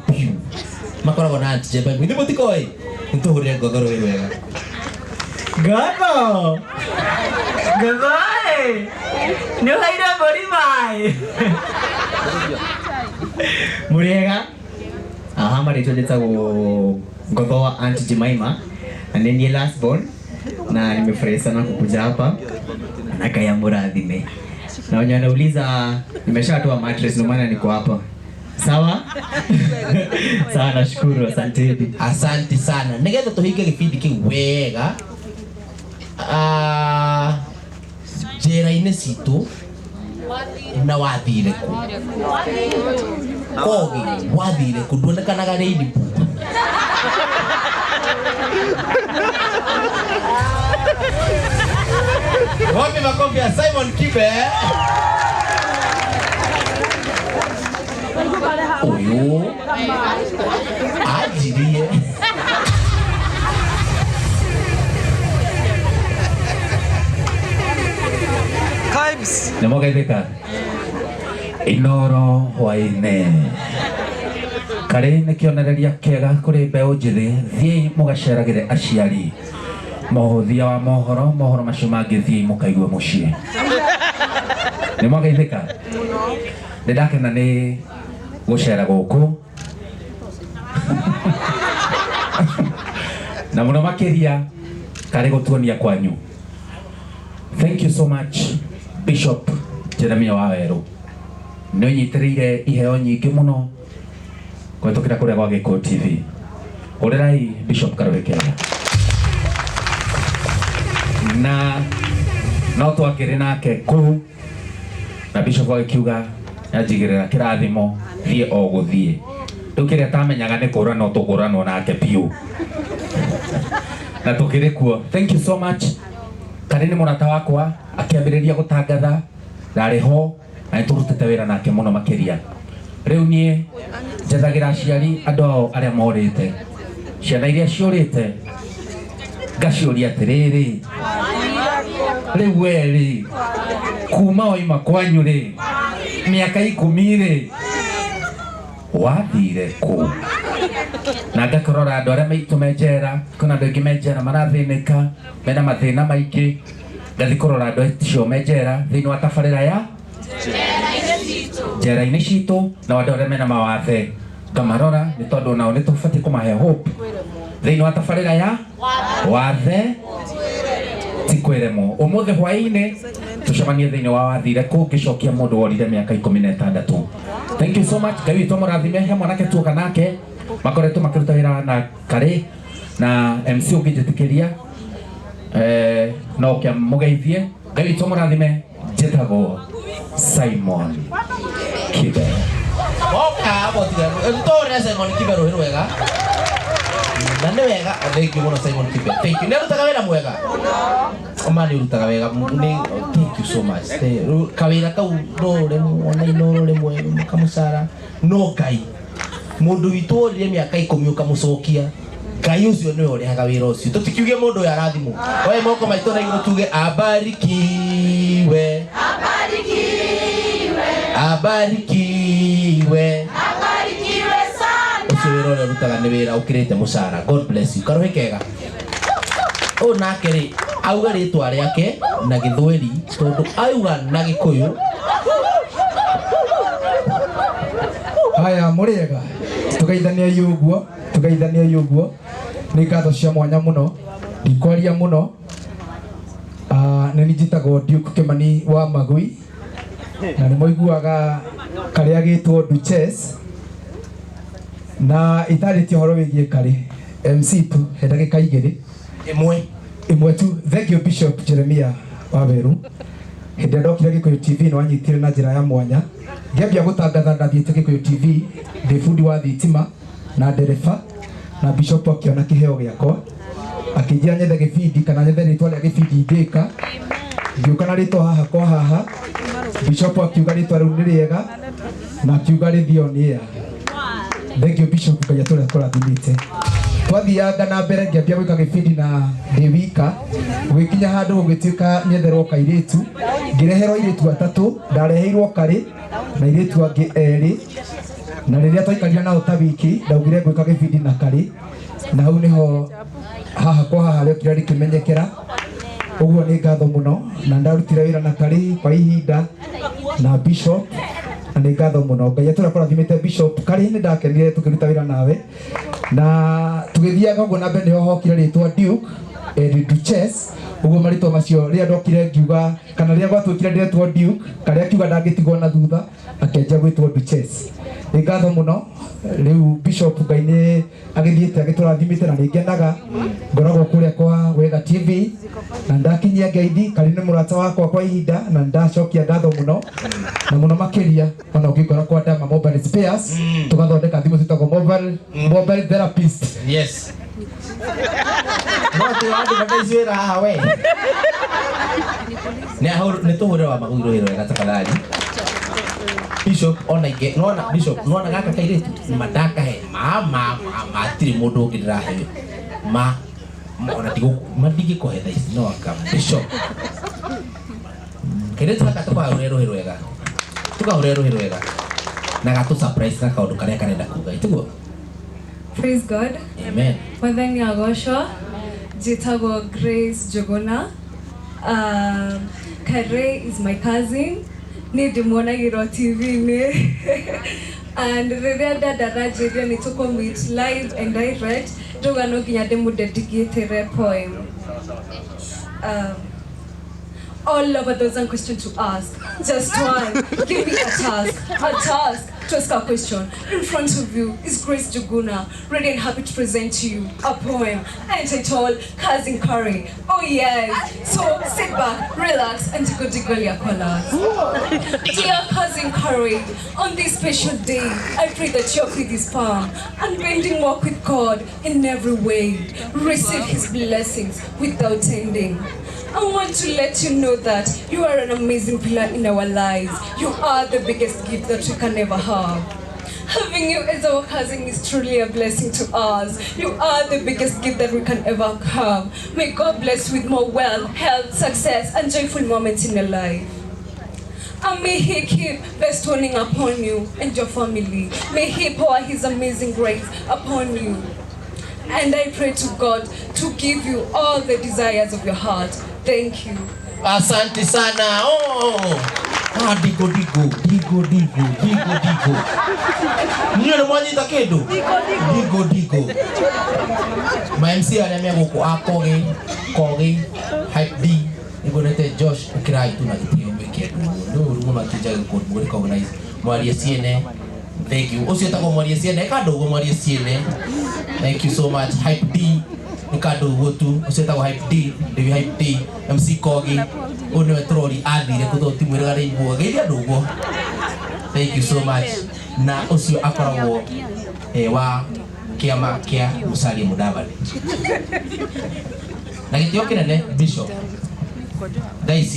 Biũ makoragwo na Aunty Jemima. Nĩ mũtikoĩ? Nĩ tũhũrĩre ngotho rũĩ rwega. Ngotho! Ngotho ĩ! Nĩ ũheire mbũri maĩ? Mũrĩega? Aha marĩtwa njĩtagwo Ngotho wa Aunty Jemima na nĩ niĩ last born na nimefurahi sana kukuja hapa na Ngai amurathime. Na wenye wanauliza nimeshatoa mattress ndio maana niko hapa. Sawa? Sawa, nashukuru, asanteni. Asante sana. Nigetha tuhinge gĩbindi kĩu wega. Ah, njĩra-inĩ citũ na wathire kũ? Kogi wathire kũ? Nduonekanaga rĩini book. Wapi makofi ya Simon Kibe? Ũyũ anjirie Nĩ mwageithĩka Inoro hwaĩ-inĩ karĩ nĩ kĩonereria kĩega kũrĩ mbeũ njĩthĩ thiĩi mũgaceragĩre aciari mũhũthia wa mohoro mohoro macio mangĩ thiĩi mũkaigue mũciĩ nĩ mwageithĩka nĩ ndakena nĩ gũcera gũkũ na mũno makĩria karĩ gũtuonia kwanyu. Thank you so much Bishop Jeremiah Wawerũ nĩ ũnyitĩrĩire iheo nyingĩ mũno kũhetũkĩra kũrĩa gwa Gĩkũyũ TV. Hũrĩrai Bishop Karũĩ Kega. Na no twakĩrĩ nake kũu na Bishop agĩkiuga anjigĩrĩra kĩrathimo thiĩ o gũthiĩ. Rĩu kĩrĩa tamenyaga nĩ kũranwo tũkũranwo nake biũ na tũkĩrĩ kuo. Thank you so much. Karĩ nĩ mũrata wakwa akĩambĩrĩria gũtangatha ndarĩ ho na nĩ tũrutĩte wĩra nake mũno makĩria. Rĩu niĩ njethagĩra aciari andũ ao arĩa morĩte, ciana iria ciũrĩte ngaciũria atĩrĩrĩ, rĩu we rĩ kuma waima kwanyu rĩ mĩaka ikũmi rĩ wathire kũ? Na ngakĩrora andũ arĩa maitũ me njera, kwĩna andũ aingĩ me njera marathĩnĩka, mena mathĩna maingĩ, ngathiĩ kũrora andũ acio me njera thĩinĩ wa tabarĩra ya njera-inĩ citũ na andũ arĩa mena mawathe ngamarora nĩ tondũ nao nĩ tũbatiĩ kũmahe hope thĩinĩ wa tabarĩra ya wathe ti kwĩremwo. Ũmũthĩ hwaĩ-inĩ tũcemanie thĩinĩ wa wathire kũ ngĩcokia mũndũ worire mĩaka 16. Thank you so much. Ngai witũ amũrathime. He mwanake tuoka nake makoretwo makĩruta wĩra na karĩ na MC ũngĩnjĩtĩkĩria no kĩamũgeithie. Ngai witũ amũrathime. Njĩtagwo Simon Kibe. Oka botiga ntore Simon Kibe rũhĩ rwega na nĩ wega. Thank you mũno Simon Kibe, thank you. Nĩ arutaga wĩra mwega ma nĩ ũrutaga wega nĩ thank you so much. Kawĩra kau no rĩmwe na Inoro rĩmwe kamũcara no Ngai mũndũ witũ worire mĩaka 10 ũkamũcokia Ngai ũcio nĩwe ũrĩhaga wĩra ũcio. Tũtikiuge mũndũ ũyũ arathimwo. Oe moko maitũ na igũrũ tuge abarikiwe, abarikiwe. Ũcio wĩra ũrĩa ũrutaga nĩ wĩra ũkĩrĩte mũcara. God bless you. Karũhĩ kega. Ũyũ nake rĩ auga rĩtwa rĩake na gĩthweri tondũ auga na gĩkũyũ. Haya, mũrĩega, tũgeithaniei ũguo, tũgeithaniei ũguo. Nĩ ngatho cia mwanya mũno, ndikwaria mũno. Ah, nĩ niĩ njĩtagwo Duke Kĩmani wa Magui na nĩ mũiguaga karĩa gĩtwo Duchess na itarĩtie ũhoro wĩgiĩ karĩ MC tu he ndagĩka igĩrĩ. Ĩmwe. Ĩmwe tu. Thank you Bishop Jeremiah Waweru. Hĩndĩ ĩrĩa ndokire Gĩkũyũ TV nĩ wanyitire na njĩra ya mwanya. Ngĩambia gũtangatha ndathiĩte Gĩkũyũ TV ndĩ bundi wa thitima na ndereba na Bishop akĩona kĩheo gĩakwa akĩnjĩra nyethe gĩbindi kana nyethe rĩtwa rĩa gĩbindi ingĩka. Ngĩũka na rĩtwa haha kwa haha, Bishop akiuga rĩtwa rĩu nĩ rĩega na akiuga rĩthiĩ on air. Thank you Bishop, Ngai atũre akũrathimĩte. Twathianga na mbere ngĩambia gwĩka gĩbindi na ndĩ wika, gũgĩkinya handũ gũgĩtuĩka nyetherwo kairĩtu, ngĩreherwo airĩtu atatũ, ndareheirwo karĩ na airĩtu angĩ erĩ. Na rĩrĩa twaikarire nao ta wiki ndaugire ngwĩka gĩbindi na Karĩ, na hau nĩho haha kwa haha rĩokire rĩkĩmenyekera. Ũguo nĩ ngatho mũno, na ndarutire wĩra na Karĩ kwa ihinda na Bishop, na nĩ ngatho mũno. Ngai atũra kũrathimĩte Bishop Karĩ, nĩ ndakenire tũkĩruta wĩra nawe na tũgĩthiaga ũguo na mbere. Nĩho hokire rĩtwa Duke and Duchess, ũguo marĩtwa macio rĩrĩa ndokire ngiuga kana rĩrĩa gwatuĩkire ndĩretwo Duke, Karĩ akiuga ndangĩtigwo na thutha, akĩanjia gwĩtwo Duchess. Nĩ ngatho mũno. Rĩu Bishop Ngai nĩ agĩthiĩte agĩtũrathimĩte na nĩ ngenaga ngoragwo kũrĩa kwa Wega TV na ndakinyia ngeithi. Karĩ nĩ mũrata wakwa kwa ihinda na ndacokia ngatho mũno na mũno makĩria. Ona ũngĩngora kwa Dama Mobile Spares, tũgathondeka thimũ ciĩtagwo mobile therapist. Yes, no atä andå mataici wä ra haha we nä tå hå re wa magå rå wega tafadhali. Bishop ona inge nona Bishop nona gaka kairitu madakahe ma ma ma ma atirĩ mũndũ ũngĩ ndĩrahe ma ona ndigĩkũhe thaa ici no aka Bishop kairitu gaka tũkahũre rũhĩ rwega, tũkahũre rũhĩ rwega na gatũ surprise na kaũndũ karĩa karenda kuga itiguo. Praise God. Amen. Mwathani agocwo. Njĩtagwo Grace Njuguna. Kare is my cousin. Niĩ ndĩmuonagĩrwo TV-inĩ. And rĩrĩa dada aranjĩrire nĩ tũkũ meet live and direct, ndauga no nginya ndĩmũdedicate poem. All over thousand question to ask. Just one. Give me a task. A task to ask a question. In front of you is Grace Njuguna, ready and happy to present to you a poem entitled Cousin Curry. Oh yes. So sit back, relax, and go diggle your collars. Dear Cousin Curry, on this special day, I pray that your faith is firm, unbending walk with God in every way. Receive his blessings without ending. I want to let you know that you are an amazing pillar in our lives. You are the biggest gift that we can ever have. Having you as our cousin is truly a blessing to us. You are the biggest gift that we can ever have. May God bless you with more wealth, health, success, and joyful moments in your life. And may He keep bestowing upon you and your family. May He pour His amazing grace upon you. And I pray to God to give you all the desires of your heart. Thank you. Asante sana. Oh. Ah, digo digo, digo digo, digo digo. Niyo nĩ mwanyita kĩndũ? Digo digo. Ma MC arĩa me gũkũ a Kogi, Kogi, Hype D, nĩnguonete Josh ũkĩrai tu na gĩtĩo mwĩke ũguo. Nĩ ũru mũno atĩ njage kũ recognize mwarie ciene. Thank you. Ũcio etagwo mwarie ciene, kandũ ũguo mwarie ciene. Thank you so much. Hype D nĩ kandũ ũguo tu. Ũcio etagwo Hype D, Ndĩvi Hype D, MC Kogi. Ũyũ nĩwe tũrori athire kũ tondũ ti mwĩrĩga nĩ iguo. Geithia andũ ũguo. Thank you so much. Na ũcio akoragwo wa kĩama kĩa Musalia Mudavadi. Na gĩtĩo kĩnene Bishop. Thaa ici